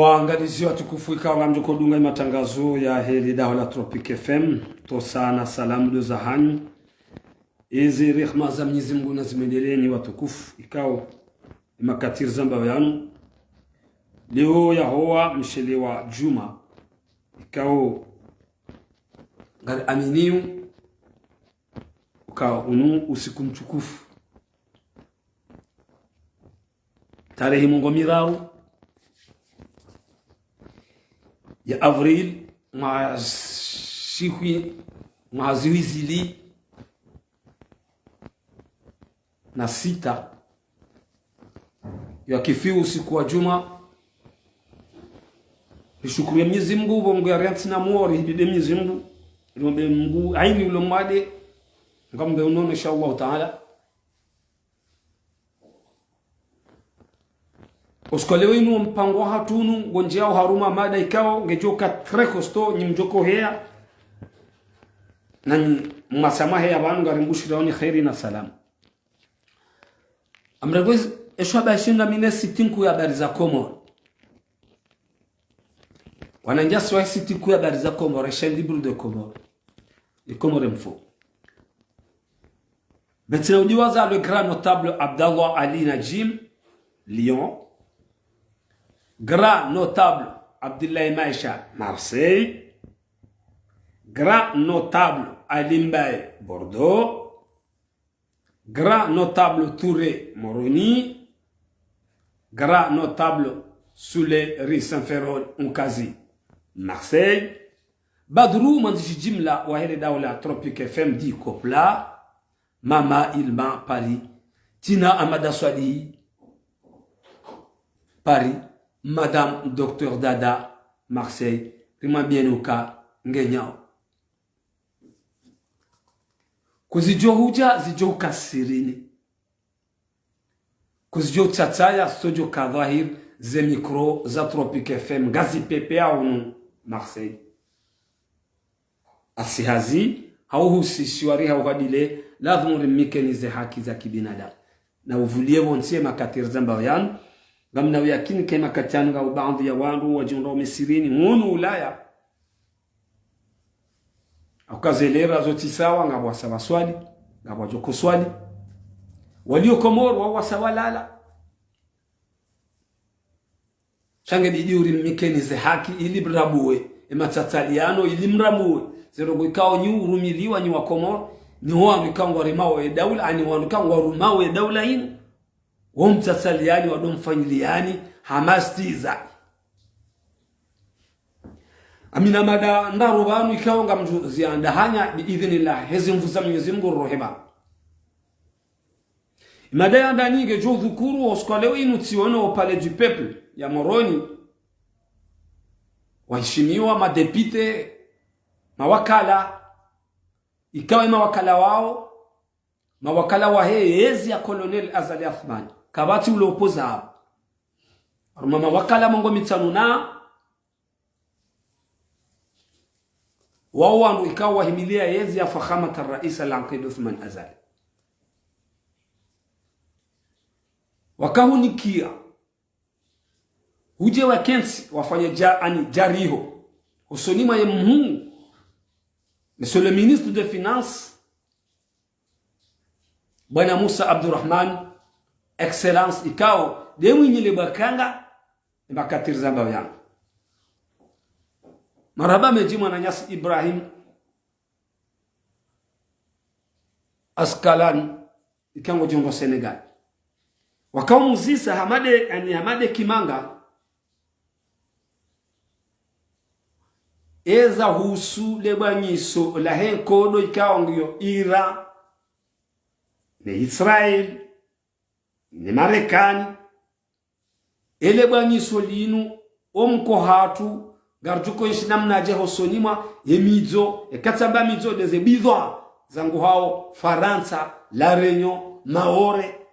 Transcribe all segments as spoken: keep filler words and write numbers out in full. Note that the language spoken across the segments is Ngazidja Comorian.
Waangalizi watukufu, ikao ngamdjo udunga ye matangazo yahe le daho la Tropic F M, ntsosa na salamu ndo zahanyu. Ezi rehma za Mwenyezi Mungu nazimwendeleni watukufu, ikao ye makati rizambao yanu. Leo yahowa mshele wa djumwa, ikao ngari aminio uka unu usiku mtukufu. Tarehi mengo miraru ya avril, mwaha shihwi, mwaha zihwi zili na sita, yakifiu usiku wa djumwa. Rishukuru Mwenyezi Mungu, bo Mungu yariantsi na mori, rihimidi Mwenyezi Mungu, rimombe Mungu, haini ulo mwade, ngambe unono, insha Allahu Taala. Usiku wa leo inu mpango wahatru unu, ngondjiyao harumwa mada ikao ngedjoka très costaud, nyi mdjoko heya, na nyi mwasamaha heya pvanu, ngarimbushiraoni kheri na salama. Amregwezi, esho habari shinu ngamina site nkuu ya habari za Komori. Wananyasi wa site nkuu ya habari za Komori, Chaîne Libre de Comores, Les Comores Infos. Betsina udiwaza le grand notable Abdallah Ali Najim, Lyon. Grand notable Abdoulaye Maïcha, Marseille. Grand notable Ali Mbaye, Bordeaux. Grand notable Touré, Moroni. Grand notable Soulé Ri Saint-Ferron, Nkazi, Marseille. Badru, mwandzishi jimla wahe le daho la Tropic F M, dit Copla. Mama Ilma, Paris. Tina Amada Swadi, Paris. Madame Docteur Dada, Marseille. Rimwambieni uka ngenyao. Kuzidjo hudja, zidjo uka sirini. Kuzidjo utsatsaya, zitsodjo ka dhwahir, ze micro za Tropic F M ngazi pepeyao hunu Marseille. Asi hazi, hauhusishiwa ri hauhadile, lazimu rimnikeni ze haki za kibinadamu. Na uvulie pvontsi ye makati rizambao yanu, ngamna uyakini ke makati yanu ngapvo baadhwi ya wandru wadjihundrao misirini, hunu Ulaya. Hauka ze lera zo tsi sawa, ngapvo wasaya waswali, ngapvo wadjoko swali. Walio Komori, wao wasaya walala. Sha nge bidi urimnikeni ze haki, ili mrabuwe ye matsatsaliano, ili mrabuwe ze ndrongoo ikao nyi urumiliwa nyi wa Komori, ni wo wandru ikao ngwaremao ye daula, ani wandru ikao ngwarumao ye daula inu. Wo mtsatsaliani, wado mfanyiliani, hama stiza. Ngamina mada ndraru pvanu ikao ngamdjo ziandahanya, bi idhnillah, hezi nvuu za Mwenyezi Mungu roheba. Mada ya handani ngedjo udhukuru, usiku wa leo inu tsiwono au Palais du Peuple ya Moroni, waheshimiwa madepite, mawakala, ikao ye mawakala wao, mawakala wahe yezi ya Colonel Azali Assoumani. Kapvatsi ulo opoza apvo. Harumwa mawakala mengo mitsanu na wao wandru ikao wahimilia yezi ya Fakhamat al-Rais al-Aqid Assoumani Azali. Wakahunikia hudje wakentsi wafanye dja-, ani djariho hosoni mwa ye mhuu, Monsieur le Ministre des Finances, Bwana Moussa Abdourahmane, Excellence, ikao nde mwinyi le bwakanga, ye makati rizambao yanu. Marahaba mendji mwananyasi Ibrahim Askalani, ikao ngodjo hundra Sénégal. Wakahumuzisa hama nde, ani hama nde kimanga, eza husu le bwanyiso lahe nkodo ikao ngiyo Iran, ne Israel, ne Marekani. Ele bwanyiso linu, omkohatru, ngaridjo uka enshi namnadje hosoni mwa ye midzo, eka tsamba midzo nde ze bidhwa zanguhao Farantsa, La Réunion, Maore,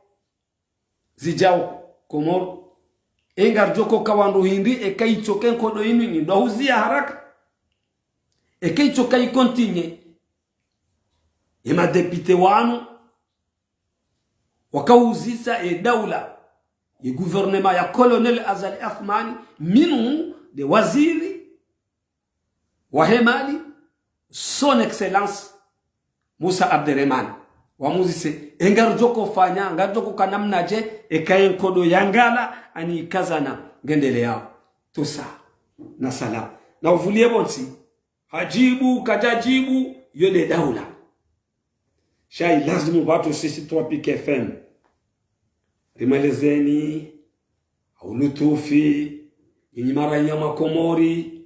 zidjao Komoro. E ngaridjo uka wandru hindri, eka itsoka ye nkodo inu nyi ndo huzia haraka. Eka itsoka i continuer. Ye madepite wanu, wakahuzisa ye daula ye gouvernement ya Colonel Azali Assoumani, minhum nde waziri wahe mali, Son Excellence Moussa Abderemane. Wamuzise, e ngaridjo hufanya, ngaridjo huka namnadje, eka ye nkodo ya Ngala, ani ikazana, ngendeleyao. Tout ça, na salam. Na uvulie pvontsi, hadjibu, kadjadjibu, yo nde daula. Sha ilazimu pvatsu sisi Tropic F M rimwelezeni, ha ulutufi, nyinyi maraiya ma Komori,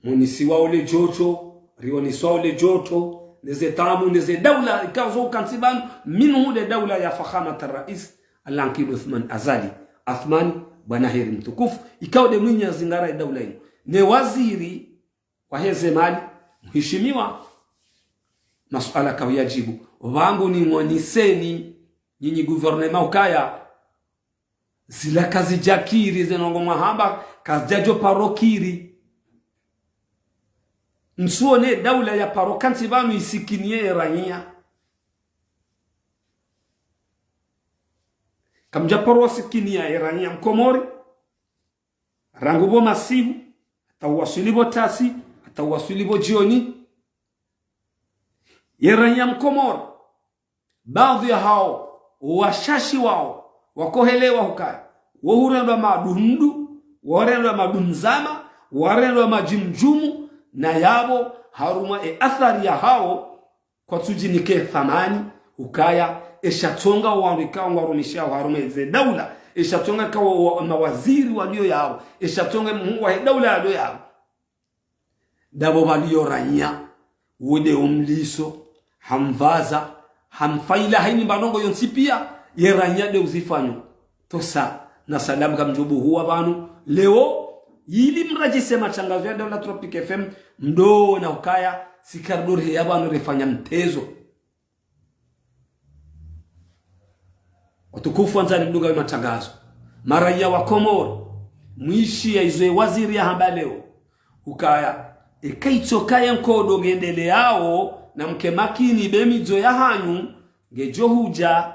monisiwao le djoto, rioniswao le djoto, neze taabu, neze daula, ikao zo ukantsi pvanu, minhum nde daula ya Fakhamat Rais, Al-Ankid Othman Azali, Athmani, bwana heri mtukufu, ikao nde mwinyi yazingara ye daula inu. Ne waziri waheze mali, mheshimiwa, masuala kauyadjibu. Pvangu nimwoniseni, nyinyi gouvernement ukaya, zila kazidjakiri, ze ndrongoo mwahamba, kazidjadjo paro kiri. Msuone daula ya paro kantsi pvanu isikiniye eraiya. Kamdja paro wasikiniya eraiya mkomori. Rangu pvo masihu, hata uwaswili pvo tasi, hata uwaswili pvo djioni. Yeraiya mkomori, baadhwi yahao, washashi wao, wakohelewa hukaya, wo hurendwa madundu, warendwa madunzama, warendwa madjumdjumu, na yapvo harumwa e athari yahao, kwatsudjinike thamani, ukaya, esha tsonga wandru ikao ngwarumishao harumwa eze daula, esha tsonga ikao wa, mawaziri walio yapvo, esha tsonga mhuu wahe daula yalio yapvo. Ndapvo pvaliyo raiya, wo nde umliso, hamvaza, hamfaila haini mba ndrongoo yontsi pia, ye raiya nde uzifanyo. Tout ça, na salam kamdjo buhuwa pvanu, leo, ili mradjise matrangazo ya daula Tropic F M, mdro na ukaya, si karidjo reheya pvanu refanya mtezo. Watukufu wandzani mdunga we matrangazo. Maraiya wa Komori, mwishiya izo ye waziri yahamba leo. Ukaya, eka itsoka ye nkodo ngendeleyao, na mke makini be midzo yahanyu, ngedjo hudja,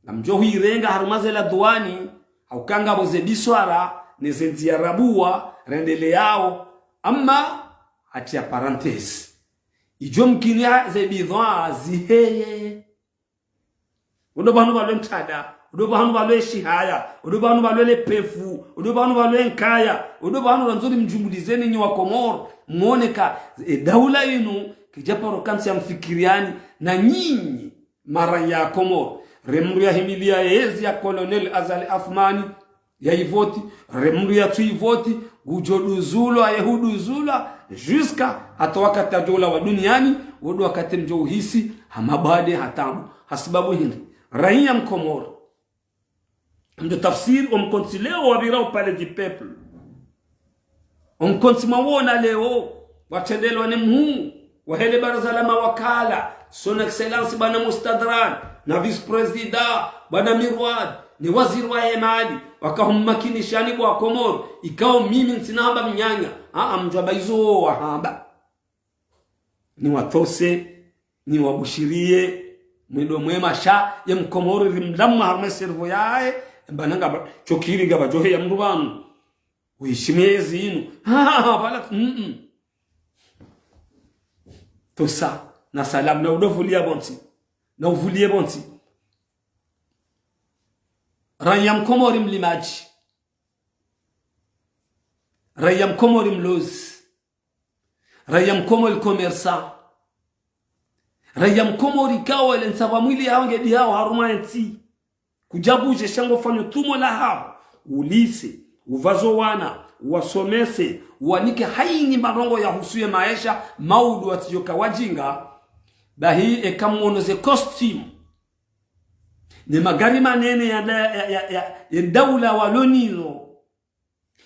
ngamdjo huirenga harumwa ze la duwani, hauka ngapvo ze biswara, neze ndziya rabuwa, rendeleyao, ama, hatiya parenthèse. Idjo mkini ya ze bidhwaa ziheye. Ondo pvanu pvalo ntrada, ondo pvanu pvalo eshihaya, ondo pvanu pvalo le pefu, ondo pvanu pvalo enkaya, ondo pvanu randzori mdjumulizeni nyi wa Komori, mwone ka, e daula inu, kidja paro kantsi ya mfikiriani, na nyinyi, maraiya Komori, re mdru yahimiliya ezi ya Colonel Azali Assoumani, ya ivoti, re mdru yatsu ivoti, ngudjo duzulwa, ye huduzulwa, jusqu'à hata wakati yadjo ulawa duniani, wo ndo wakati mdjo uhisi, ha mabwade, ha taabu, ha sababu hindri. Raiya mkomori. Mdjo tafsiri, omkontsi leo wapvira o Palais du Peuple. Omkontsi mwawona leo, watrendelwa ne mhuu, wahe le baraza la mawakala, Son Excellence bwana Mustadran, na vice-président, bwana Mirwad, ne waziri wahe mali, wakahummakinishani bo wa Komori, ikao mimi ntsina hamba mnyanya, aa, mdjwamba izo wahamba. Niwatose, niwabushiriye, mwendo mwema sha, ye mkomori rimlamu harumwa cerveau yahe, emba nanga ba, chokiri ngapvadjo heya mdru pvanu. Uishimiye ezi inu. Ha, ha, ha, pvala, mm-mm. Tout ça, na salam, na udovuliya pvontsi. Na uvuliye pvontsi. Raiya mkomori mlimadji. Raiya mkomori mlozi. Raiya mkomori commerçant. Raiya mkomori ikao le ntsa pvwa mwili yaho ngedi yaho harumwa entsi. Kudjabudje sha ngofanyo tumo lahaho, ulise, upvazo wana, uwasomese, uwanike haini mba ndrongoo yahusu ye maesha, maudu watsidjoka wadjinga, bahi eka mwono ze costume, ne magari manene ya, ya, ya, ya, ya daula walo nayo,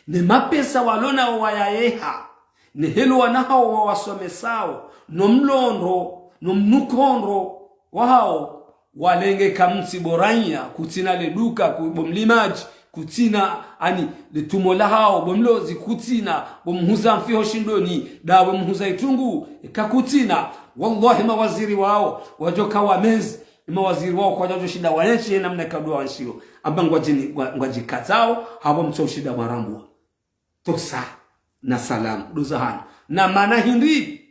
ne mapesa walo nawo wayayeha, ne helo wana hawo wawasomesao, no mlo ndro, no mnuko ndro wahawo, walenge kamtsi bo raiya, kutsina le duka, ku, bo mlimadji, kutsina, ani, le tumo lahawo, bo mlozi, kutsina, bo mhuza mfi ho shindoni, nda bo mhuza itrungu, eka kutsina, wallahi mawaziri wawo, wadjoka wamezi, Mawaziri wao kwadjadjo shinda waenshi ye namna ikao ndo waenshio. Amba ngwadjini, ngwa-, ngwadjikatsao, hapvo mtso shinda mwarambua. Tosa, na salamu, ndo zahanu. Na mana hindri?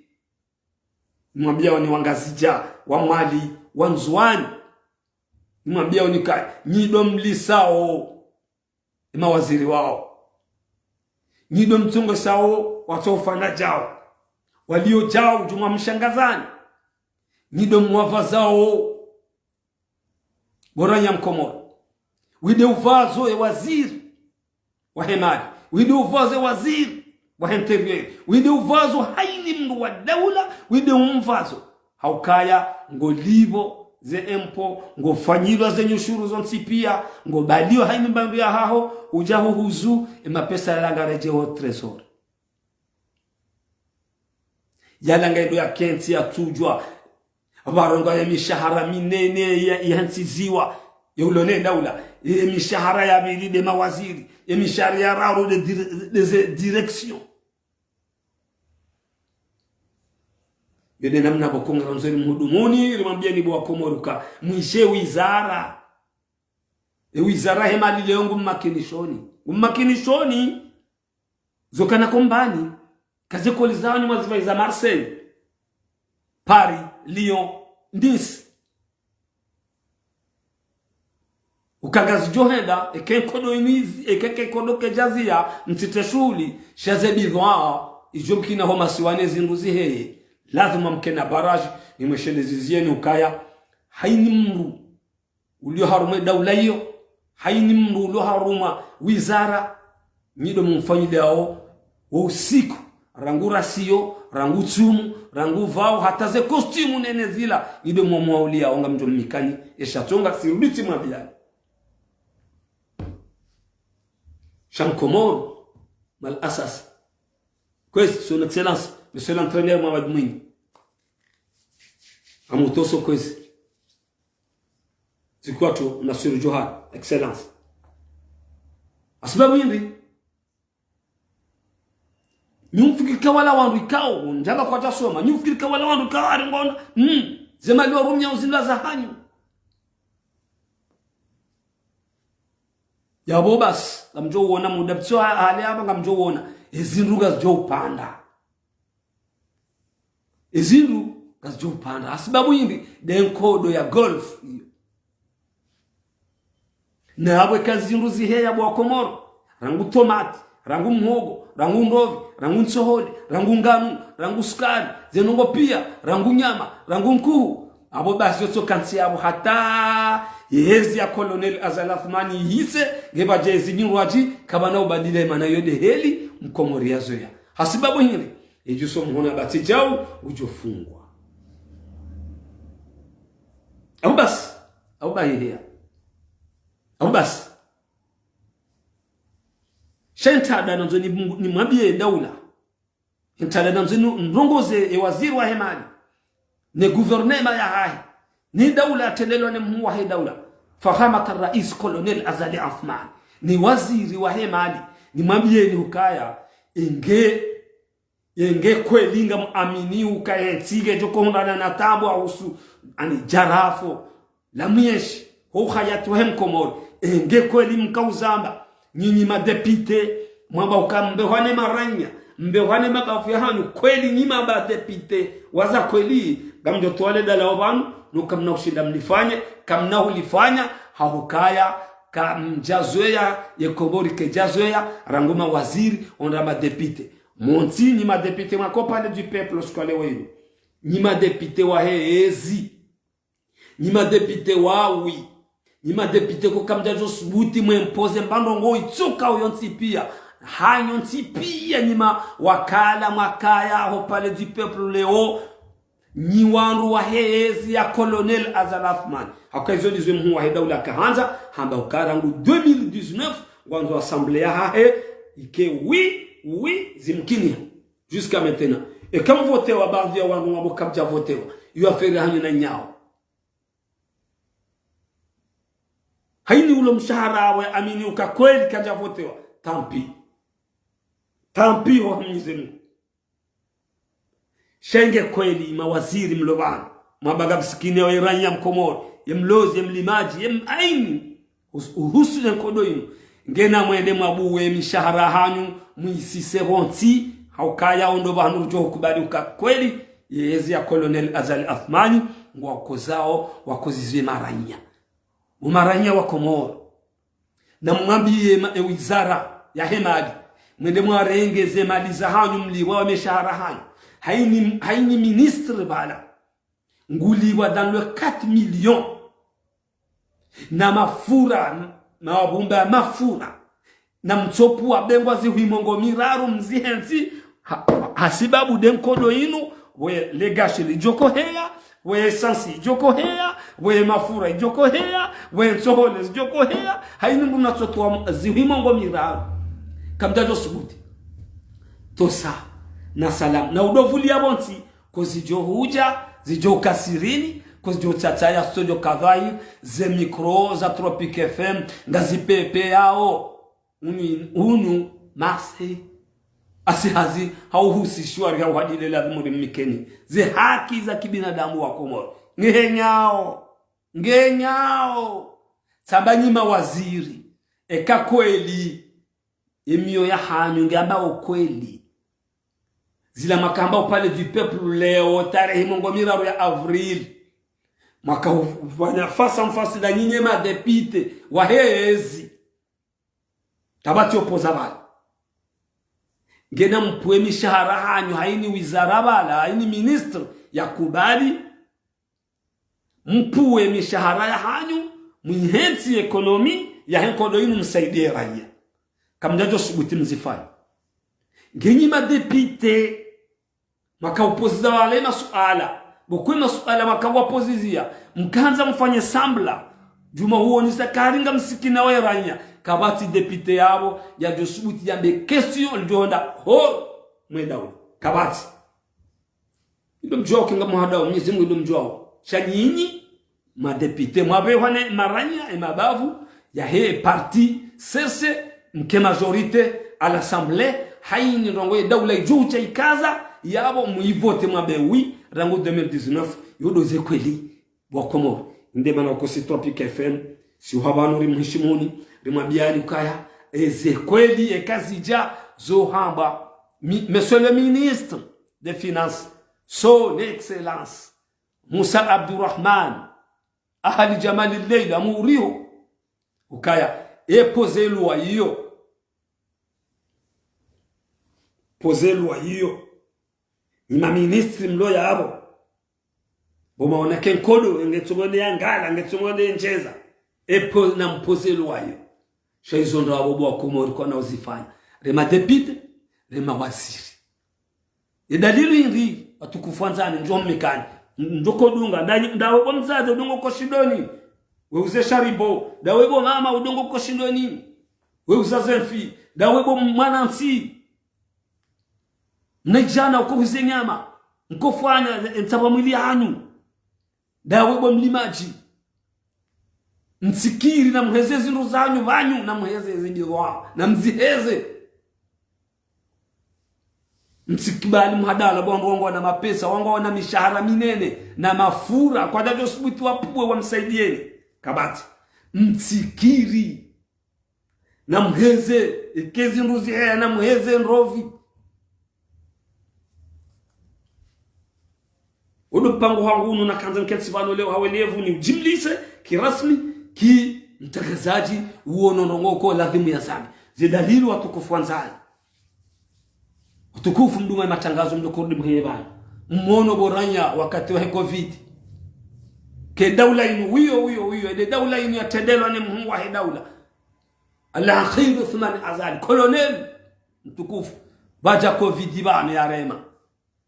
Nimwambiao nyi wangazidja, wa Mwali, wa Ndzuwani. Nimwambiao nyi ka, nyi ndo mlisao ye mawaziri wao. Nyi ndo mtsongosao watsofanadjao. Waliodjao djumwa mshangazani. Nyi ndo mwavazao. Bo raiya mkomori. Wende uvazo ye waziri wahe mali. Wende uvazo ye waziri wahe intérieur. Wende uvazo haini mndru wa daula. Wende umvazo. Haukaya ngolipvo ze impôt, ngofanyilwa ze nyushuru zontsi pia, ngobalio haini mbandru yahaho, udja huhuzu, ye mapesa yala ngaredjeo trésor. Yala ngaendo yakentsi yatsudjwa. Pvarongowa ye mishahara minene ya, yantsiziwa. Ye ulo ne daula. Ye mishahara ya pvili nde mawaziri. Ye mishahara ya raru nde dire-, nde ze direction. Yo nde namna pvoko ngarandzo rimhudumuni, rimwambieni bo wakomori uka mwishe wizara. Ye wizara he mali leo ngummakinishoni. Ngummakinishoni. Zo kana kombani, ka ze koli zao nyi mwazipva iza Marseille, Paris, Lyon, Nice. Uka ngazidjo henda, eka ye nkodo inizi, eka ye nkodo kedjaziya, mtsitre shuhuli, sha ze bidhwaa, idjo mkina ho masiwani zindru ziheye. Lazima mkena barrage, nimwesheleze zieni ukaya. Haini mndru ulio harumwa ye daula iyo, haini mndru ulio harumwa wizara, nyi ndo mumfanyiliao wo usiku, rangu rasio, rangu tsumu, rangu pvao, hata ze costume nene zila, nyi ndo mumwauliao ngamdjo mmikani, ye sha tsonga sirudi tsi mwa bilani. Sha mkomori, mal asas. Kwezi, Son Excellence, Monsieur l'entraîneur Mohamed Mwinyi. Amutoso kwezi. Zikwatru Nassirou Djohar, Excellence. Hasibabu hindri? Nyi mfikiri ka wala wandru ikao, ndjaba kwadjasoma, nyi mfikiri ka wala wandru ikao, ari ngona, mm, ze mali warumia uzindra zahanyu. Yapvo basi, ngamdjo uona muda pvitso ha-, hale hapva ngamdjo uona, ezindru ngazidjo upanda. Ezindru ngazidjo upanda. Hasibabu hindri, nde nkodo ya Golfe iyo. Na hapvo eka zindru ziheya bo wakomori, rangu tomati, rangu mhogo, rangu ndrovi, rangu ntsohole, rangu nganu, rangu sukari, ze ndrongoo pia, rangu nyama, rangu nkuhu. Apvo basi yotsoka ntsi yapvo hata ye ezi ya Colonel Azali Assoumani ihise, ngepvadja ezi nyindji, kapvana ubadili mana yo nde heli, mkomori yazoweya. Hasibabu hindri, edjuso mhona batsi djau, udjofungwa. Apvo basi, apvo bahiheya. Apvo basi. Sha ntsada nandzo ni, nimwambiye daula. Ntsada nandzo ni, ndrongoze ye waziri wahe mali. Ne gouvernement yahahe. Ne daula yatrendelwa ne mhuu wahe daula. Fahamat al-Rais Colonel Azali Assoumani. Ne waziri wahe mali. Nimwambiyeni ukaya. Inge Yenge kweli ngamwamini uka yentsi ngedjo kohundrana na taabu uhusu, ani djarafo, la mwiyeshi, ho uhayati wahe mkomori. Yenge kweli mkauzamba, nyinyi madepite, mwamba uka mbehwane maranya, mbehwane mabavu yahanyu, kweli nyi madepite, waza kweli, ngamdjo twale dala opvanu, nuka mna ushinda mlifanye, kamna hulifanya, hahukaya, kamdjazoweya, ye Komori kedjazoweya, rangu mawaziri, hondra madepite. Montsi nyi madepite mwaka ho Palais du Peuple siku ya leo inu. Nyi madepite wahe ezi. Nyi madepite wawi. Nyi madepite ko kamdjadjo subuti mwempoze mbandrongo itsoka uyo ntsi pia. Hanyu ntsi pia nyi mawakala mwakaya ho Palais du Peuple leo. Nyi wandru wahe ezi ya Colonel Azali Assoumani. Haka izo ndizo mhuu wahe daula kahandza, hamba uka rangu deux mille dix-neuf, ngwandzo assemblée yahahe, ike oui, oui, zimkiniha. Jusqu'à maintenant. Eka mvotewa, baadhwi ya wandru wamba kamdjavotewa. Iyo affaire hanyu na nyawo. Haini ulo mshahara wahe amini uka kweli kadjavotewa. Tant pis. Tant pis ho Mwenyezi Mungu. Sha yenge kweli mawaziri mlo pvanu. Mwabanga msikini wa iranya mkomori, ye mlozi, ye mlimadji, ye m-, aini. Us-, uhusu ne nkodo inu. Ngena mwende mwabuwe mishahara hanyu, mwisise pvontsi, haukaya ondo pvanu rudjo hukubali uka kweli, ye ezi ya Colonel Azali Assoumani, ngwakozao, wakozizwe maranya. Umaranya wa Komoro. Na mwambiye ma-, e wizara ya hemali. Mwende mwarenge ze mali za hanyu mliwa wa mishahara hanyu. Haini, haini ministre pvala. Nguliwa dans le quatre millions. Na mafura, na mabumba ya mafura. Na mtsopu wa bengwa zihwi mengo miraru mzihentsi, ha, hasibabu de nkodo inu, we le gashi lidjokoheya, we esansi idjokoheya, we mafura idjokoheya, we ntsohole zidjokoheya, haini mbu na tsotowa zihwi mengo miraru. Kamdjadjo subuti. Tosa, na salamu. Na udovuliya pvontsi, ko zidjo hudja, zidjo ukasirini, ko zidjo tsatsa ya studio kadhwayi, ze micro za Tropic F M, ngazi pepe yao. Unu, unu, Marseille. Asi hazi, hauhusishiwa ri hauhadile lazimu rimnikeni. Ze haki za kibinadamu wa Komoro. Ngenyao. Ngenyao. Tsamba nyi mawaziri. Eka kweli. Emiyo ya hanyu ngiamba ukweli. Zila makamba au Palais du Peuple leo, tarehi mengo miraru ya avril. Mwaka ufanya face à face na nyinyi madepite, wahe ezi. Kapvatsi opoza pvala. Ngena mpuwe mishahara hanyu, haini wizara pvala, haini ministre, ya kubali. Mpuwe mishahara ya hanyu, mwihentsi ekonomi, ya he nkodo inu msaidiye ranya. Kamdjadjo subuti mzifanya. Ngenyi madepite, mwaka upoziza wale masuala. Bokwe masuala mwaka wapoziziya. Mkandza mfanye sambla. Djuma huonisa karinga msikina wa ranya. Kapvatsi depite yapvo, yadjo subuti yambe question, lidjo honda, ho, mwenda ule. Kapvatsi. Indo mdjuwao kinga muhadao, Mwenyezi Mungu indo mdjuwao. Sha nyinyi, madepite, mwapvehwa ne maranya, e mabavu, ya he parti, sese, mke majorité, à l'Assemblée, haini ndrongo ye daula idjo hudja ikaza, yapvo muivote mwambe oui, rangu deux mille dix-neuf, yo ndo ze kweli, wa Komoro. Nde mana ukosi Tropic F M, si uha pvanu rimhishimuni, rimwambiyani ukaya, eze kweli, eka zidja, zo hamba. Mi-, Monsieur le ministre des Finances, Son Excellence, Moussa Abdourahmane, Ahali Djamali Leila, muriho. Ukaya, e projet loi iyo. Projet loi iyo. Ni maministri mlo yapvo. Bo maona ke nkodo, nge tsongo nde ya ngala, nge tsongo nde ndjeza. E po-, na mprojet loi iyo. Sha izo ndo apvo bo wa Komori kwana uzifanya. Re madepite, re mawaziri. Ye dalili indri, watukufu wandzani, ndjo mmikani. Ndjo kodunga, nda-, ndawe bo mdzadze, udungo ko shindoni. We uze sharibo, ndawe bo mama, udungo ko shindoni. We uza ze mfi, ndawe bo mwanantsi. Mnaidjana uko huze nyama, mkofanya, e ntsapva mwili hanyu. Ndawe bo mlimadji. Mtsikiri na muheze zindru zanyu pvanyu, na muheze zidjiwa, na mziheze. Mtsikibali muhadala, bo wangu wangu wana mapesa, wangu wana mishahara minene, na mafura, kwadjadjo subuti wapvuwe wamsaidiyeni. Kapvatsi. Mtsikiri. Na muheze, eke zindru ziheya, na muheze ndrovi. Udo mpango wangu unu nakandza nkentsi pvanu leo hawelevu ni ujimlise, kirasmi, ki mtrangazadji, uono ndrongo ko ladhimu ya zambi. Ze dalili watukufu wandzani. Utukufu mdunga matrangazo mdo kurudi muheye pvanu. Mwono bo ranya wakati wa he covid. Ke daula inu, wiyo, wiyo, wiyo, ede daula inu ya trendelwa ne mhuu wa he daula. Al-Akhir Othman Azali, colonel, mtukufu, pvadja covid pvanu ya rema.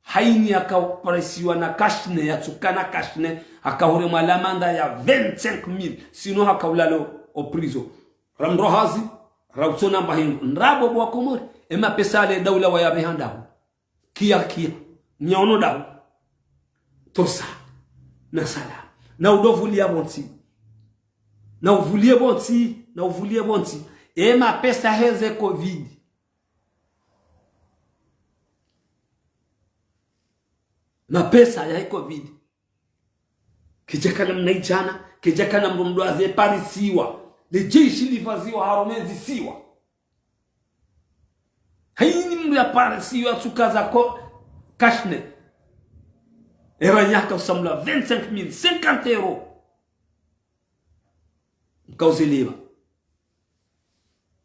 Haini yakapresiwa na kashne, yatsuka na kashne, hakahuremwa lamanda ya vingt-cinq mille, sino hakaulalo o prison. Ramro hazi, rautsona mba hindru, ndrabo bo wa Komori, e mapesa ale daula wayapveha ndahu. Kia, kia. Nyaono dahu. Tosa. Na sala. Na udovulia pvontsi. Na uvulie pvontsi. Na uvulie pvontsi. E mapesa heze covid. Mapesa ya covid. Kedjakana mnaidjana, kedjakana mdru mdru aze parisiwa. Le jeshi livaziwa harumwa ezisiwa. Hayini mdru ya parisiwa tsukaza ko kashne. Era nyaka usambula vingt-cinq mille, cinquante euros. Mkauziliwa.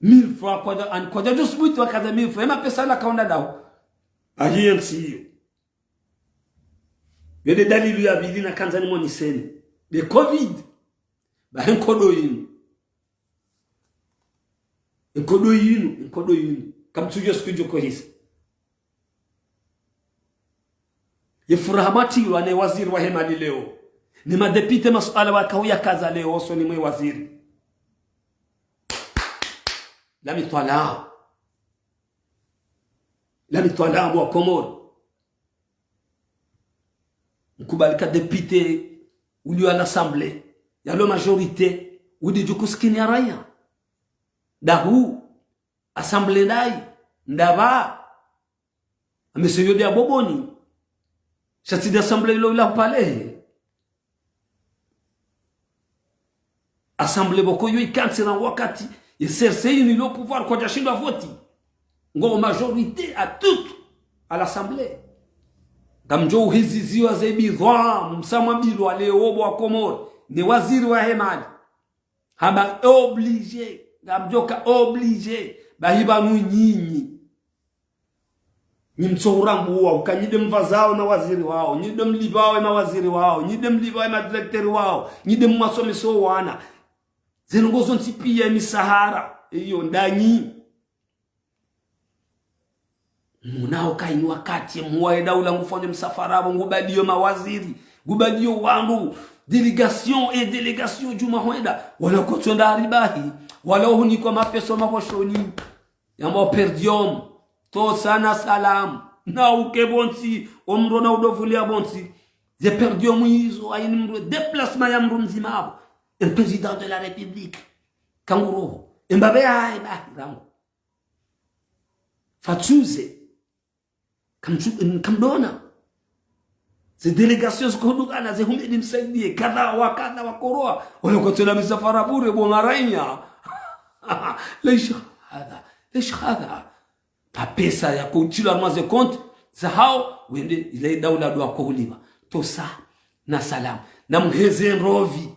Mille francs kwadja, an kwadja just buti wakaza mille francs. Ema pesa la kaunda daho. Ahiye ntsiyo. Yo nde dalili ya pvili nakandza nimoniseni. Nde covid. Ba he nkodo yinu. Nkodo yinu, nkodo yinu. Kamtsudjo siku djo kohisa. Ye furaha matrilwa ne waziri wahe mali leo. Ne madepite masuala wakauya kaza leo, osoni mwe waziri. La mitwala. La mitwala mwa Komori. Mkubali ka depite ulio à l'Assemblée, yalo majorité, udi djukusikini ya raya. Dahu, Assemblée ndayi, ndapva. Amese yo nde ya boboni. Sha tsi nde Assemblée ilo ila hupvalehe. Assemblée pvoko yo ikantsi rangu wakati, ye C R C yinu ilo pouvoir kwadjashindwa voti. Ngo majorité à toute à l'Assemblée. Ngamdjo uhiziziwa ze bidhwa, msamwa bilwa leo bo wa Komori, ne waziri wahe mali. Hamba obligé, ngamdjoka obligé, bahi pvanu nyinyi. Nyi mtso urambuwa, uka nyi nde mvazao mawaziri wao, nyi nde mlipvao mawaziri wao, nyi nde mlipvao madirecteur wao, nyi nde mwasomesa wana. Zinu ngozo ntsi piya misahara, iyo ndanyi. Muna uka ini wakati, mwa ye daula ngufanya msafara pvo, ngubaliyo mawaziri, ngubaliyo wandru, délégation et délégation djuma hwenda, wala kotso nda aribahi, wala uhunikwa mapesa maposhoni. Yamba per diem, tosa na salam, na uke pvontsi, omro na udovulia pvontsi. Ze per diem izo, hayini mdru, déplacement ya mdru mdzima apvo. Un président de la République. Kanguroho. Embabe ya, emba, rangu. Fatsuze. Kamtsu-, kamdona. Ze délégation zikohudukana, ze Humedi Msaidie, kadha wa kadha wa koroa. Wala kotso na misafara bure, bo ngarainya. Leish hadha, leish hadha. Mapesa ya kutrilwa harumwa ze compte zahao, wende ile daula ndo wakohuliwa. Tosa, na salam. Na muheze ndrovi.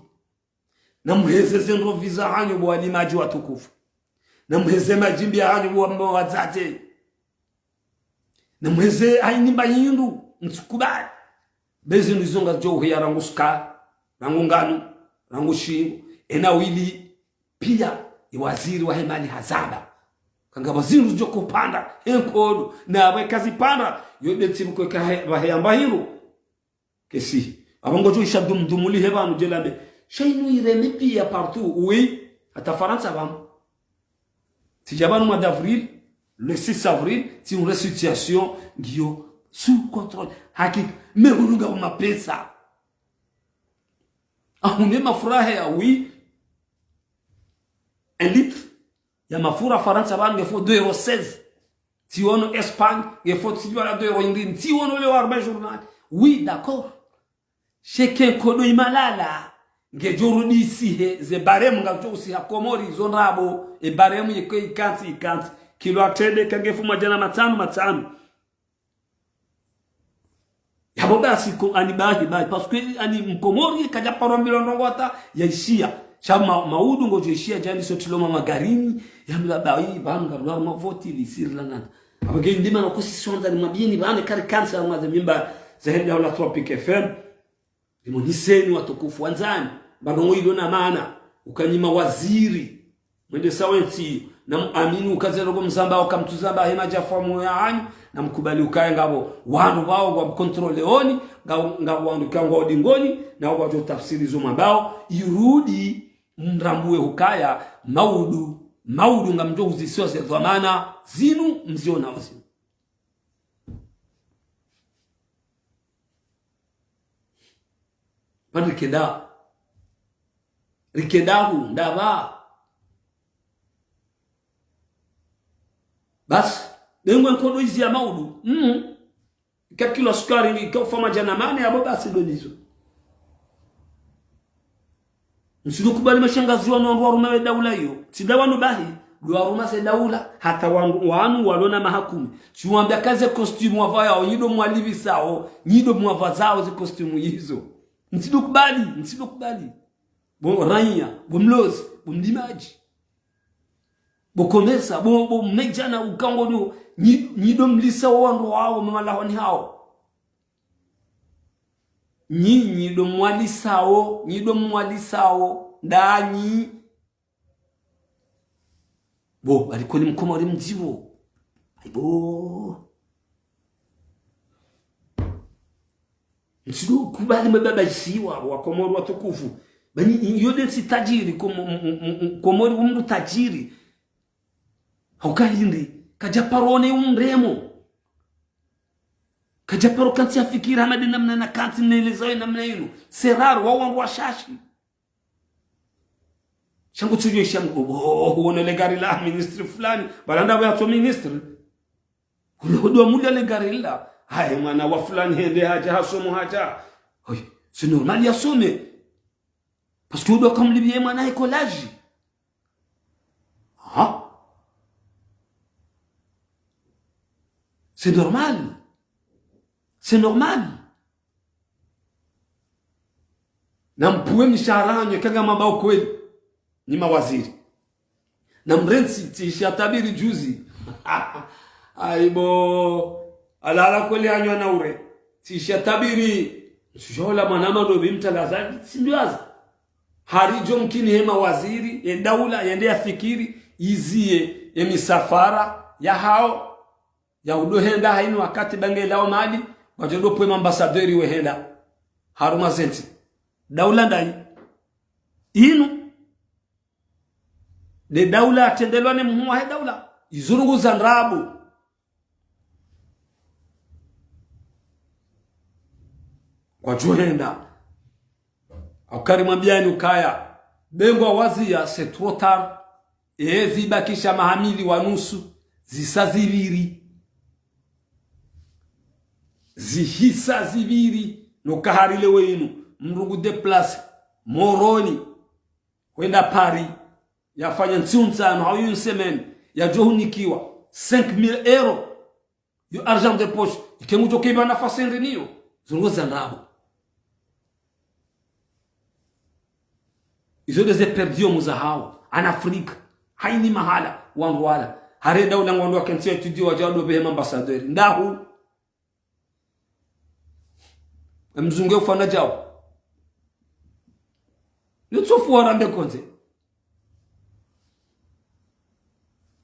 Na muheze ze ndrovi zahanyu bo walimadji watukufu. Na muheze madjimbi yahanyu bo wamba wadzadze. Na muheze hayini mba hindru, mtsukubali. Be zinu izo ngazidjo uheya rangu sukari, rangu nganu, rangu shingo, ena wili, piya, ye waziri wahe mali hazamba. Kangapvo zindru zidjo kupvanda, he nkodo, na apvo kazipvanda, yo nde tsibu kweka he, pvahe yamba hindru. Kesi. Apvo ngodjo isha dum, dumuli he pvanu djelambe. Sha inu ireme piya partout, oui, hata Farantsa pvanu. Tsidja pvanu mois d'avril, le six avril, tsi une situation ngiyo sous contrôle. Hakika, me hunu ngapvo mapesa. Ahune mafura heya, oui. Un litre ya mafura Farantsa pvanu ngefo deux euros seize. Tsiono Espagne, ngefo tsidjua la deux euros indri. Tsiono leo harumwa journal. Oui, d'accord. Sha eka nkodo imalala, ngedjo rudi isihe, ze barème ngazidjo usiha Komori zo ndrabo, e barème yeke ikantsi, ikantsi. Kilo ya trende kangefu madjana matsanu, matsanu. Yapvo basi ko ani bahi, bahi, parce que ani mkomori kadja paro mbilo ndrongo hata yaishiya. Sha ma-, maudu ngodjo ishiya djani sotilo ma magarini, yamla bahi, pvanu ngarula mavoti, lisiri la nana. Apvo nge ndima na kusi swandza ni mabiyeni, pvanu kari kansa mwaze mimba, zahenda hula Tropic F M. Limoniseni watukufu wandzani, mba ndrongo ilo na maana, uka nyi mawaziri, mwendesa we ntsi, na muamini uka ze ndrongo mzambao kamtsuzamba he madjafu ya moyo yahanyu, na mkubali ukaya ngapvo wandru pvao ngwa mkontrole oni, nga-, ngapvo wandru kangwa udingoni, na wadjo tafsiri zo mambao, irudi mrambuwe ukaya, maudu, maudu ngamdjo uzisiwa ze dhwamana, zinu mzionao zinu. Pvanu rikenda. Rikenda hu, ndapva. Basi, bengwe nkodo izi ya maudu. Mm. Ika kilo sukari, ika ufa madjana mane, yapvo basi ndo nizo. Ntsidokubali mashangazi wanu wandru waruma ye daula iyo. Tsi nda wanu bahi, ndo waruma ze daula, hata wandru wanu walona mahakume. Tsiwambia ka ze costume wavayao, nyi ndo mwalivishao, nyi ndo mwavazao ze costume izo. Ntsidokubali, ntsidokubali. Bo raiya, bo mlozi, bo mlimadji, bo commerçant, bo, bo mnadjana uka ngo nyi, nyi ndo mlisao wandru wao mamalahoni hawo. Nyi, nyi ndo mwalisao, nyi ndo mwalisao, ndanyi. Bo, bali kweli mkomori mdziro. Aibo. Ntsidokubali mababaishiwa, wakomori watukufu. Banyi, iyo nde ntsi tajiri, Komo-, m-, m-, m-, Komori umdru tajiri. Hauka hindri, kadja paro ona umremo. Kadja paro kantsi yafikiri hama nde namna nakantsi nelezayo namna inu. C'est rare, wao wandru washashi. Sha ngu tsidjo isha ngu, oh, oh, oh, uone le gari la ministre fulani. Bala ndapvo yatso ministre. Ule hodwa mula le gari la. Haye mwana wa fulani hende hadja hasomo hadja. Oye, c'est normal yasome. Parce que hodwa kamlipviye mwana écolage. Ah. C'est normal. C'est normal. Nampvuwe mishahara hanyu, eka ngamwambao kweli, nyi mawaziri. Namrentsi, tsisha tabiri juzi. Aibo, alala kweli hanyu anaure. Tsisha tabiri, ntsujola mwana malobi mtalazaji, tsimbiwaza. Haridjo mkini he mawaziri, ye daula, yende yafikiri, iziye, ye misafara, yahao. Ya udo henda hainu wakati bange lao mali, wadjo do pvwe mambassadeur wehenda. Harumwa ze ntsi. Daula ndayi. Inu. Ne daula atrendelwa ne mhuu wahe daula. Izo ndrongoo za ndrabo. Wadjo henda. Hauka ri mwambiani ukaya, be ngwawaziya, c'est trop tard. Ezi bakisha maha mili wa nusu, zisa zipviri. Zihisa zipviri, no kahari leo inu, mndru ngu déplacer, Moroni, hwenda Paris, yafanya ntsihu ntsanu, hau une semaine, yadjo hunikiwa cinq mille euros. Yo argent de poche, ike ngudjo keba nafasi ndrini yo, zo ndrongoo za ndrabo. Izo nde ze per diem zahao, en Afrique, haina mahala, wandru wala. Hare daula ngwandro wakentsi ya étudier wadja wado pvehe mambassadeur. Ndahu. Emzungu ufanya djao. Nitsofu warambe kondze.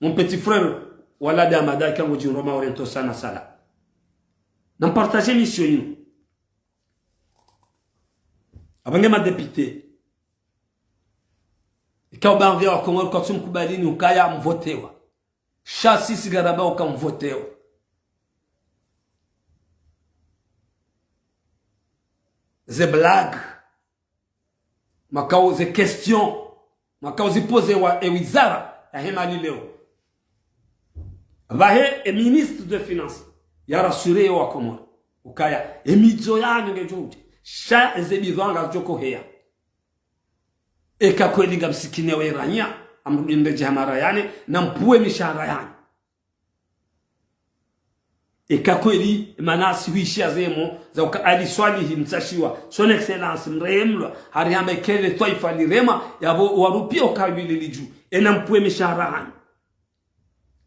Mon petit frère, Walad Hamada, ika ngudjo niroma oriento sana sala. Nampartage émission inu. Apvo nge madéputé. Ika ubaadhwi ya wakomori kwatsumkubalini ukaya mvotewa. Sha sisi ngarambao uka mvotewa. Ze blague. Makao ze question. Makao zipozewa e wizara yahe mali leo. Pvahe e ministre de finance. Ya rassurer yo wakomori. Ukaya. E midzo yanyu ngedjo udje. Sha eze bidhwaa ngazidjo koheya. Eka kweli ngamsikini we raiya, amrudi ndedje hamara yane, nampvuwe mishahara yanyu. Eka kweli, mana si huishia zemo, za uka Ali Swalihi mtsashiwa, son excellence mrehemlwa, hari hamba ikele twaifa lirema, yapvo warupia ukabili lidju, e nampvuwe mishahara yanyu.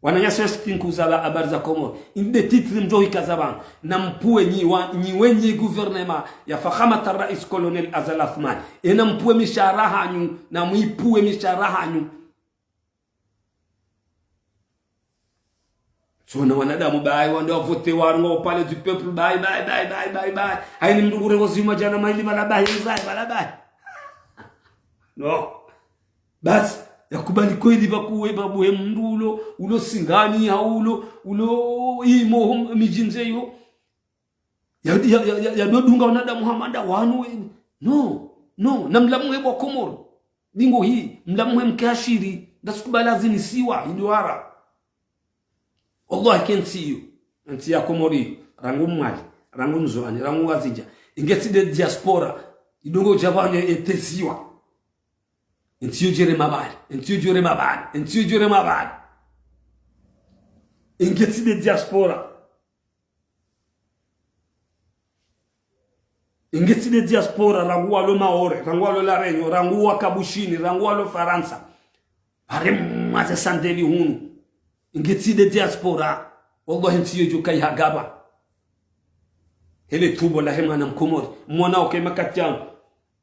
Wananyasi wasi tinkuza pva habari za Komori. Inde titre mdjo hikaza pvanu. Nampvuwe nyi wa, nyi wenyi gouvernement ya Fakhamat Rais Colonel Azali Assoumani. E nampvuwe mishahara hanyu, namwipvuwe mishahara hanyu. Tsona wanadamu bayi, wandru wavotewa, ngo Palais du Peuple, bayi, bayi, bayi, bayi, bayi, bayi. Haini mndru ngure ngo zima djana maili, pvala bayi, mzayi, pvala bayi. No. Basi, yakubali kweli pvakuwe, pvapvuhe mndru ulo, ulo Singani, hau ulo, ulo imo, hom, midji ndze yo. Ya, ya, ya, ya, ya dodunga wanadamu hama nda wanu we. No, no, namlamuhe bo wakomori. Ndingo hi, mlamuhe mke ashiri, ngasikubali azinisiwa, iduara. Wallahi kentsi iyo. Entsi ya Komori, rangu Mwali, rangu Ndzuwani, rangu Ngazidja. Ingetsi nde diaspora, idongo djapvanu eteziwa. Entsi yo djere mabali, entsi yo djere mabali, entsi yo djere mabali. Ingetsi nde diaspora. Ingetsi nde diaspora, rangu walo Maore, rangu walo La Réunion, rangu waka Bushini, rangu walo Farantsa. Pare mwaze sandeli hunu. Ingetsi nde diaspora. Wallahi ntsi yo djo kayi hagaba. Hele tubo lahe mwana mkomori. Mwana oke makati yanu.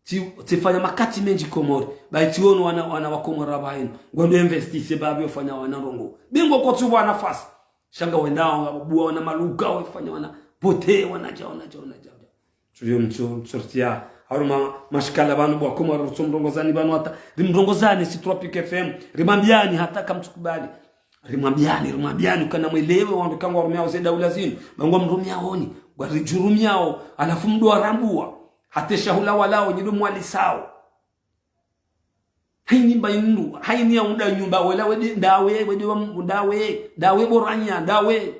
Tsi, tsifanya makati mendji Komori. Bayi tsiono wana, wana wa Komori rabainu. Ngwendo investise babi ofanya wana ndrongo. Bingo kotsu wana fasi. Sha ngwendao, ngwabua wana maluka, wafanya wana pote, wana dja, wana dja, wana dja. Tsuyo mtso, mtsortia. Haruma mashikala pvanu bwa Komori, rutso mrongozani pvanu hata. Rimrongozani si Tropic F M. Rimwambiani hata kamtsukubali. Rimwambiani, rimwambiani, ukana mwelewe, wandru kangwarumiao ze daula zinu. Bangwa mrumiaoni, ngwaridjurumiao, halafu mdo warambua. Hata shahula walao, nyi ndo mwalisao. Haini mba indu, haini ya unda nyumba, wela wede, ndawe, wede wa m-, ndawe, ndawe boranya, ndawe.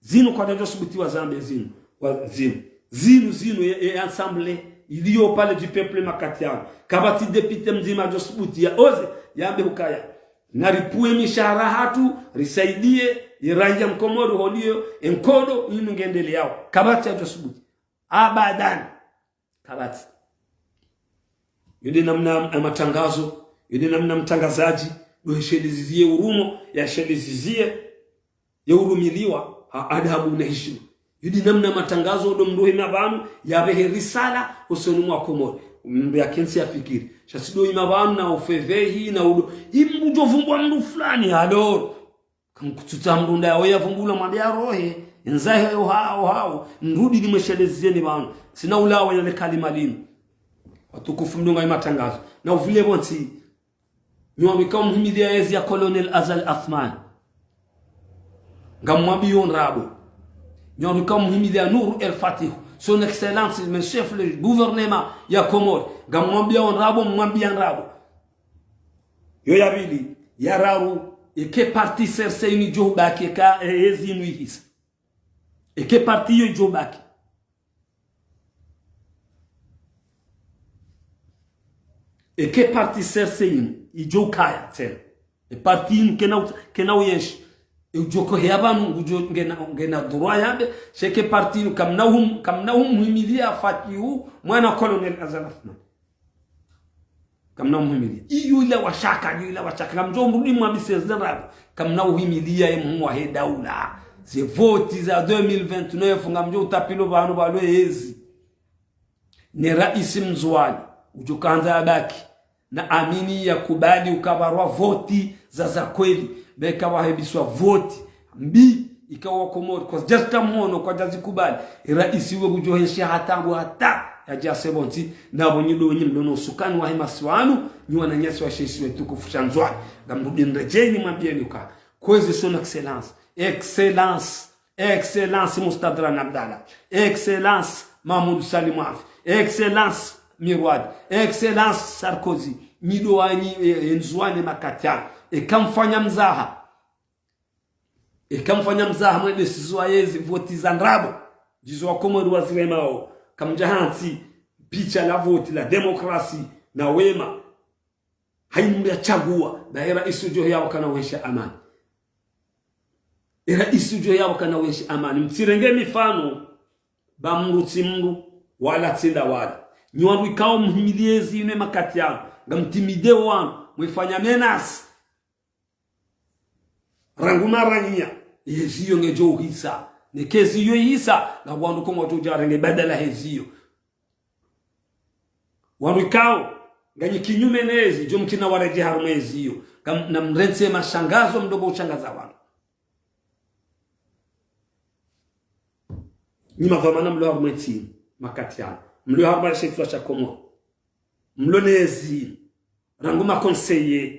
Zinu kwadjadjo subuti wazambe zinu, wa, zinu. Zinu, zinu, ye, ye ensemble, iliyo Palais du Peuple makati yanu. Kapvatsi député mdzima djo subuti ya oze, yambe hukaya. Naripvue mishahara hatru, risaidie, ye raiya mkomori holiyo, enkodo, inu ngendeleao. Kapvatsi adjo subuti. Abadan. Kapvatsi. Yo nde namna ya matangazo, yo nde namna mtangazadji, ndo heshelezizie urumo, yashelezizie, ye urumiliwa, ha adabu na heshima. Yo nde namna ya matangazo, ndo mdru hima pvanu, yapvehe risala, usoni mwa Komori. Mdru yakentsi yafikiri. Sha tsi ndo hima pvanu na ufevehi, na udo. Imdru djo vumbua mdru fulani, alors. Kamkutsutsa mdru ndawe yavumbula mwambe yarohe, nzahe yo hao hao, nrudi nimweshelezieni pvanu. Tsina ulawa yale kalima linu. Watukufu mdunga ye matangazo. Na uvile pvontsi. Nyi wandru ikao mhimilia yezi ya Colonel Azali Assoumani. Ngamwambiyo ndrabo. Nyi wandru ikao mhimilia Nour El Fath. Son Excellence, le chef le gouvernement ya Komori. Ngamwambiyo ndrabo, mwambia ndrabo. Yo ya pvili, ya raru, eke parti C R C inu idjo ubaki, eka, e, yezi inu ihisa. Eke parti yo idjo ubaki. Eke parti C R C inu, idjo ukaya tsena. E parti inu kena ut-, kena uyenshi. E udjo koheya pvanu, ngudjo ngena, ngena droit yambe, sha eke parti inu kamna hum-, kamna humhimilia Fatihu, mwana Colonel Azali Assoumani. Kamna humhimilia. Iyo ila washaka, iyo ila washaka. Kamdjo mrudi mwambise zile ndrabo. Kamna uhimilia ye mhuu wahe daula. Ze voti za deux mille vingt-neuf, ngamdjo utapilo pvanu pvalo yezi. Ne raisi mndzuwani, udjo kandza yabaki. Na amini yakubali ukabarwa voti za za kweli. Beka wahebiswa voti mbi, ikao Komori kwadjazita mhono, kwadjazikubali. Raisi we kudjohesha hata ngu hata yadjase pvontsi, na pvo nyi ndo nyi mlo no usukani wahe masiwa yanu, nyi wananyasi washe isiwa shitukufu sha Ndzuwani. Ngamrudi nredjeni mwambieni uka. Kwezi son excellence. Excellence. Excellence Mustadran Abdallah. Excellence Mahmoud Salim Afi. Excellence Mirwad. Excellence Sarkozy. Nyi ndo wanyi, e, e, Ndzuwani makati yanu. Eka mfanya mzaha. Eka mfanya mzaha mwende sizwa yezi voti za ndrabo. Ndizo Wakomori waziremao. Kamdja hantsi picha la voti la demokrasi na wema. Haini mdru yatsagua, ba e raisi udjo heya wakana uhesha amani. E raisi udjo heya wakana uhesha amani. Mtsirenge mifano, ba mdru tsi mdru, wala tsi nda wala. Nyi wandru ikao mhimilia yezi inu ye makati yanu, ngamtimideo wandru, mwefanya menace. Rangu maranya, yezi iyo ngedjo uhisa. Neke yezi iyo ihisa, na wandru Komori wadjo udja warenge badala hezi iyo. Wandru ikao, nganyi kinyume nezi, djo mkina waredjei harumwa yezi iyo. Ngam-, na mrentsi mashangazo mdrogo ushangaza wandru. Nyi madhwamana mlo harumwa entsi, makati yanu. Mlo harumwa she isiwa sha Komori. Mlo nezi. Rangu ma conseiller.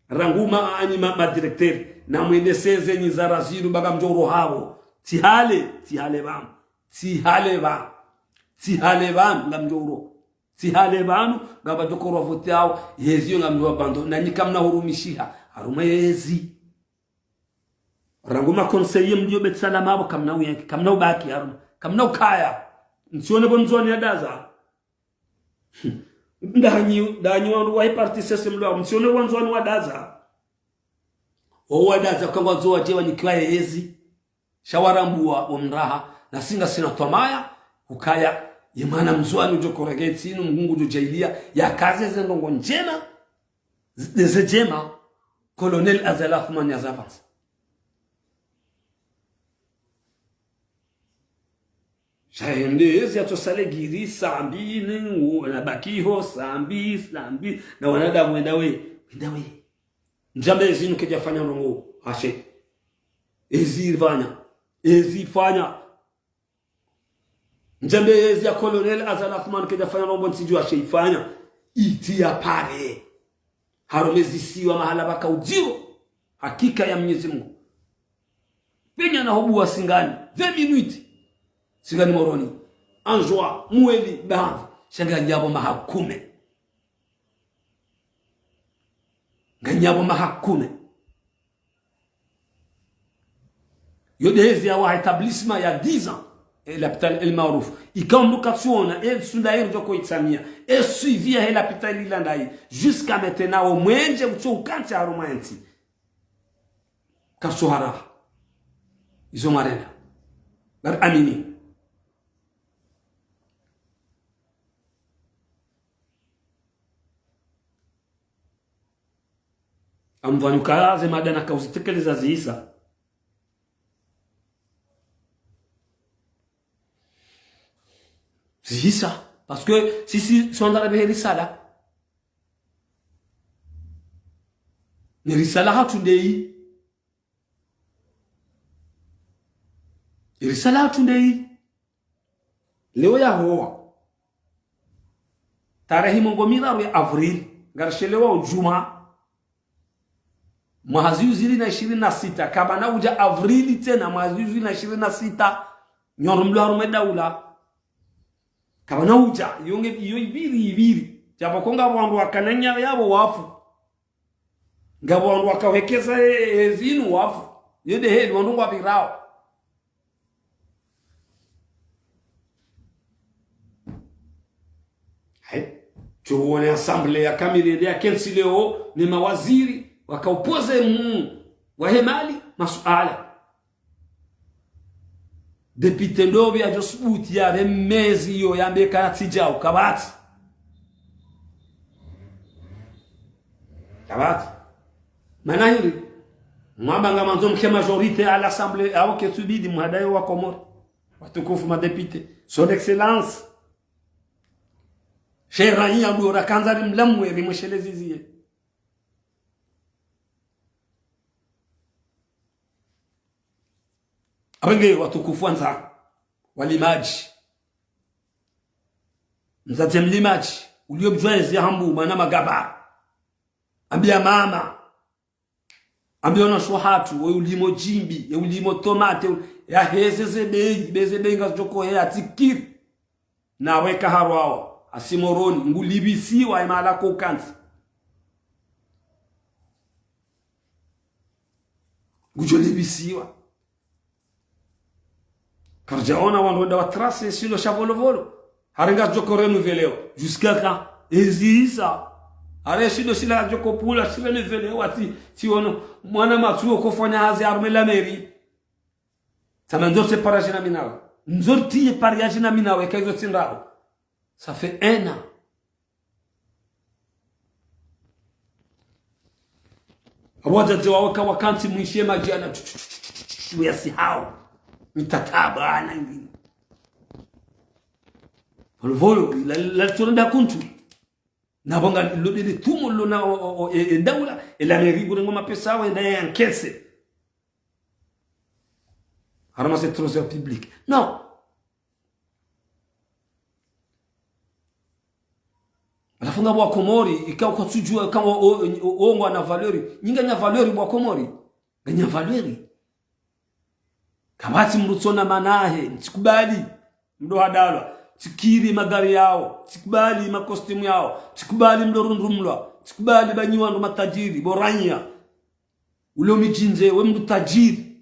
Rangu ma, anyi ma, ma directeur. Na mwendeseze nyi zara zinu ba ngamdjo uroha pvo. Tsi hale, tsi hale pvanu. Tsi hale pvanu. Tsi hale pvanu, ngamdjo uroha. Tsi hale pvanu, ngapvadjo korwa voti yao, yezi iyo ngamdjo abandonner, na nyi kamna hurumishiha, harumwa yezi. Rangu ma conseiller mlio Beit Salam apvo, kamna uyenki, kamna ubaki, harumwa, kamna ukaya. Ntsione pvo Ndzuwani yadaza. Ndanyi, ndanyi wandru wahe parti C C M lo, mtsione wandzuwani wadaza. Wo wadaza kangwadzo wadje wanikiwa yezi. Sha warambwa wo mraha, na si ngasina twamaya, ukaya, ye mwana mndzuwani udjo korogeti, no Mngu ngudjo djaaliya, yakaze ze ndrongoo ndjema, ze, ze ndjema, Colonel Azali Assoumani yazavantsa. Sha hende yezi yatso sale giri, Sambi, ne, wo, na bakiho, Sambi, Sambi, na wanadamu wenda we, wenda we. Ndjambe yezi inu kedjafanya ndrongoo, ashe. Yezi ifanya, yezi ifanya. Ndjambe yezi ya Colonel Azali Assoumani kedjafanya ndrongoo ntsidjuwa ashe ifanya. Iti ya pare. Harumwa ezi siwa mahala pvaka udziro. Hakika ya Mwenyezi Mungu. Penya na hubuwa Singani. Vingt minutes. Singani Moroni. Anjwa, Mwali, Bavi. Sha nganyapvo maha kume. Nganyapvo maha kume. Yo nde yezi yawaha établissement ya dix ans. E l'hôpital El Maarouf. Ikao mndru katsuona, e sunda eri djoko itsamia. E suivi yahe l'hôpital ila ndayi. Jusqu'à maintenant, wo mwendje utso ukantsi harumwa entsi. Katsu haraha. Izo mwarenda. Bar amini. Amdhwani ukaya ze mada nakao uzitekeleza zihisa. Zihisa. Parce que sisi, si wandza rapvehe risala. Ne risala hatru ndeyi. Risala hatru ndeyi. Leo yahowa. Tarehi mengo miraru ya avril. Ngarishelewao djumwa. Mwaha zihwi zili na ishirini na sita. Kapvana udja avril tsena mwaha zihwi zili na ishirini na sita. Nyo rumlo harumwa e daula. Kapvana udja. Iyo nge, iyo ipviri, ipviri. Djapvo ko ngapvo wandru wakana nyaya yapvo wafu. Ngapvo wandru wakawekeza e, e zinu wafu. Yo nde heli wandru ngwapvirao. Hai. Tsuwone assemblée ya kamili nde yakentsi leo ne mawaziri. Wakao poze mu. Wahe mali. Masuala. Député ndopvi yadjo subuti yare mezi iyo yambe kana tsidjao, kapvatsi. Kapvatsi. Mana hindri, mwamba ngamandzo mke majorité à l'Assemblée, awo ketsubidi mwadayo wa Komori. Watukufu ma députés. Son Excellence. Sha rayi ya dora kandza rimlamwe rimwesheleze ziye. Apvenge watukufu wandza, walimadji. Mdzadze mlimadji, uliyo mdjwezi hambu mwana magaba. Ambiya mama. Ambiya wanashe wahatru, we ulimo djimbi, ye ulimo tomate, yaheze ze beyi, be ze beyi ngazidjoko heya tsikiri. Nawe kaharwawa, hasi Moroni, ngulipvisiwa, ye mahala ko ukantsi. Ngudjo lipvisiwa. Karidjaona wandru wenda watrase shindo sha Volovolo. Hari ngazidjoko renouvelé. Jusqu'à quand? Ezisa. Hari shindo shila djoko pvula, shi renouvelé, tsi, tsi ono. Mwana matsuo kofanya hazi harumwa la mairie. Tsama ndzo tsi pariage na mi nawe. Ndzo tsi pariage na mi nawe, ka izo tsi ndrabo. Ça fait un an. Apvo wadzadze wawo ka wakantsi mwishiye madjana, tsu, tsu, tsu, tsu, tsu, yasi hawo. Mitata bwana ngini. Volovolo, la, la, tsu nda kuntu. Na pvo nga lo dele tumo lo na, o, o, o, e, e, daula, e la mairie ngurengao mapesa yawo, enda ya encaisse. Harumwa ce trésor public. Non. Halafu ngapvo wa Komori, ikao kwatsudjuwa, ikao o, o, o, o, ngwana valeur. Nyi nganya valeur wa Komori. Nganya valeur. Kapvatsi mdru tsona mana yahe, mtsikubali. Mdru hadalwa. Tsikiri magari yawo. Tsikubali ma costume yawo. Tsikubali mdru rundrumlwa. Tsikubali banyi wandru matajiri. Bo ranya. Ulo midjini, we mdru tajiri.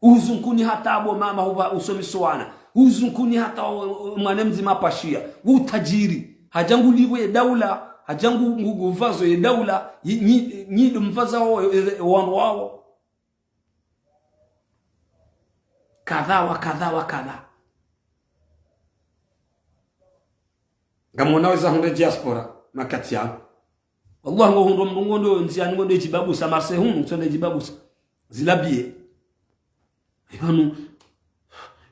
Uhuzu nkuni hata bo mama huba usomesa wana. Huzu nkuni hata o, o, mwana mdzima pashia. Wo utajiri. Hadja ngu livwe ye daula. Hadja ngu, ngu, ngu vazo ye daula. Yi, nyi, nyi ndo mvazao, e, e, e, wandru wawo. Kadha wa kadha wa kadha. Ngamwona weza hundre diaspora, makati yanu. Wallah, ngo hundro mndru ngondo ndziani ngondo djibabusa, Marseille hunu, ngondo djibabusa. Zila billet. Ipvanu,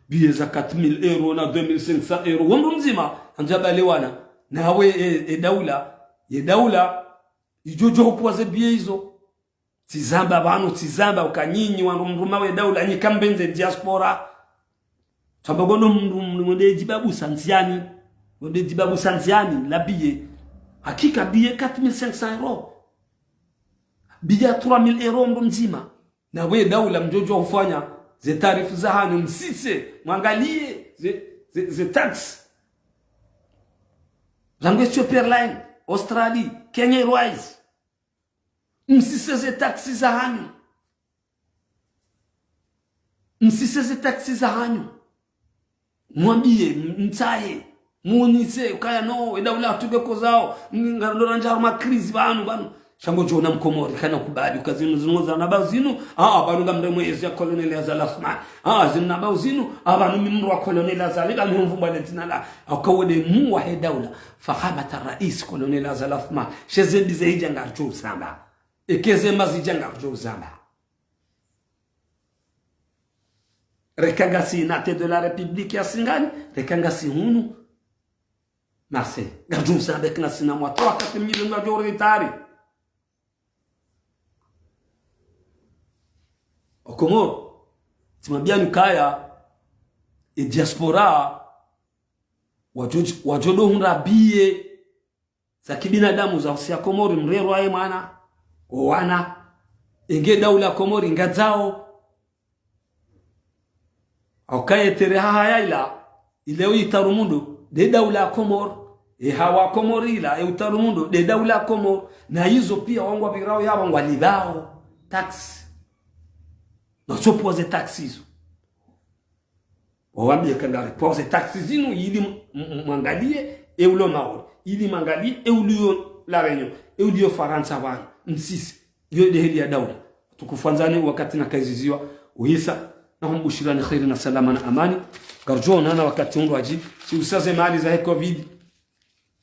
billet za quatre mille euros na deux mille cinq cents euros. Wo mndru mdzima, andzo yabale wana. Nawe, e, e daula, ye daula, idjo djo hupvwa ze billet izo. Tsizamba pvanu, tsizamba uka nyinyi wandru mruma we daula, nyi kambenze diaspora. Tsamba ngondo mndru, mndru ngondo djibabusa ndziani. Ngondo djibabusa ndziani, la billet. Hakika billet quatre mille cinq cents euros. Billet trois mille euros mndru mdzima. Nawe daula mdjo djo hufanya ze tarifu za hanyu, msise, mwangalie ze, ze, ze taxes. Rangu Ethiopia Airlines, Australie, Kenya Airways. Msise ze taxes za hanyu. Msise ze taxes za hanyu. Mwambiye, m-, mtsahe, muonese, ukaya no, e daula tuke kozao, m-, ngarilo randja harumwa crise pvanu, pvanu. Sha ngodjo ona mkomori, kana kubali, uka zinu, zinu za nabao zinu, a, a, pvanu ngamremwe ezi ya Colonel Azali Assoumani. A, zinu nabao zinu, a, pvanu mi mdru wa Colonel Azali, pvanu humvumbwa le dzina la, uka wo nde muu wahe daula, Fakhamat Rais Colonel Azali Assoumani. She ze mbi ze hidja ngardjo uzamba. Eka ze mbi zidja ngardjo uzamba. Reka ngasi na Tête de la République ya Singani, reka ngasi hunu Marseille. Ngardjo uzamba eka ngasi na mwa trois, quatre millions ngardjo retard. O Komoro, tsimwambiani ukaya, e diaspora, wadjo, wadjo ndo hundra billet za kibinadamu za husiya Komori, mrerwa ye mwana, o wana. Enge daula Komori ngadzao. Au kaye tere haha ya ila, ile uitaru mundru, nde daula Komori. E hawa Komori ila, e utaru mundru, nde daula Komori. Na izo pia wangwa pvirao ya wangwa livao. Taxes. Na so poze taxes izo. Wawambiye kangari, poze taxes zinu, ili m-, m-, mwangalie, e ulo Maore, ili mwangalie, e ulio La Réunion, e ulio Farantsa pvanu, msise, yo nde heli ya daula. Tukufu wandzani wakati na kaziziwa, uhisa, na humbushirani kheri na salama na amani, ngardjo onana wakati undrwadji, si usaze mali zahe covid,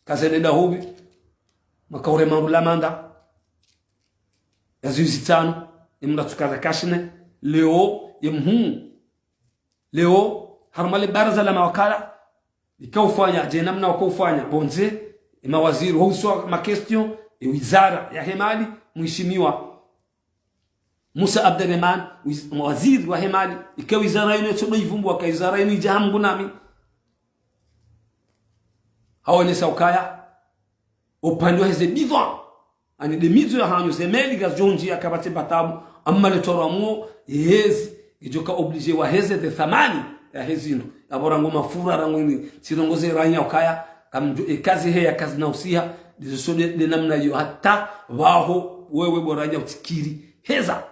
kaze nenda hubi, makaure maru la manda, ya ziwi zitsanu, ye mndru atsukaza kashine, leo, ye mhuu, leo, harumwa le baraza la mawakala, lika ufanya, dje namna waka ufanya, pvondze, e mawaziri, ho uswa ma question, e wizara yahe mali, mheshimiwa Musa Abderemane, wiz-, waziri wahe mali, ike wizara yinu yetsodo ivumbuwa, ka wizara yinu idja ha Mngu nami. Haonesa ukaya, upande waheze bidhwa, ani nde midzo ya hanyu ze meli ngazidjo ndjia kapvatsi pvatabu, amma le toro amuo, yezi, idjoka obligé waheze ze thamani yahe zindru. Yapvo rangu mafura, rangu ini, tsirongoze ranya ukaya, kamdjo, e kazi heya kazi na usiha, ndizo so nde, nde namna iyo hata, pvaho, wewe bo ranya utsikiri, heza,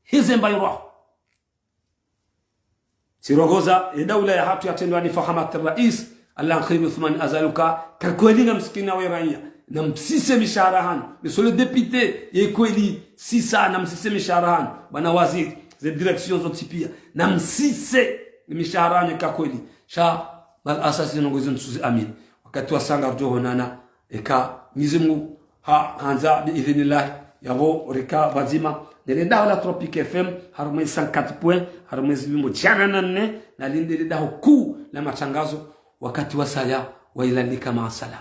heze mbayo rwaho. Tsirongoza, e daula yahatru yatrendwa ni Fakhamat Rais, Allah kheri Uthman Azali uka, ka kweli na msikina we ranya, na msise mishahara hanyu, Monsieur le député, ye kweli, sisa, na msise mishahara hanyu, bwana waziri, ze direction zontsi pia, na msise mishahara hanyu ka kweli, sha, mal asasi nongo izo ntsuzi amini. Wakati wasaya ngardjo honana, eka Mwenyezi Mungu ha, handza bi idhinillahi, yapvo rika pvadzima, nele daho la Tropic F M, harumwa cent quatre point, harumwa zipvimbo djana na nne, na linde le daho kuu la matangazo, wakati wasaya, wa ila lika, ma salam.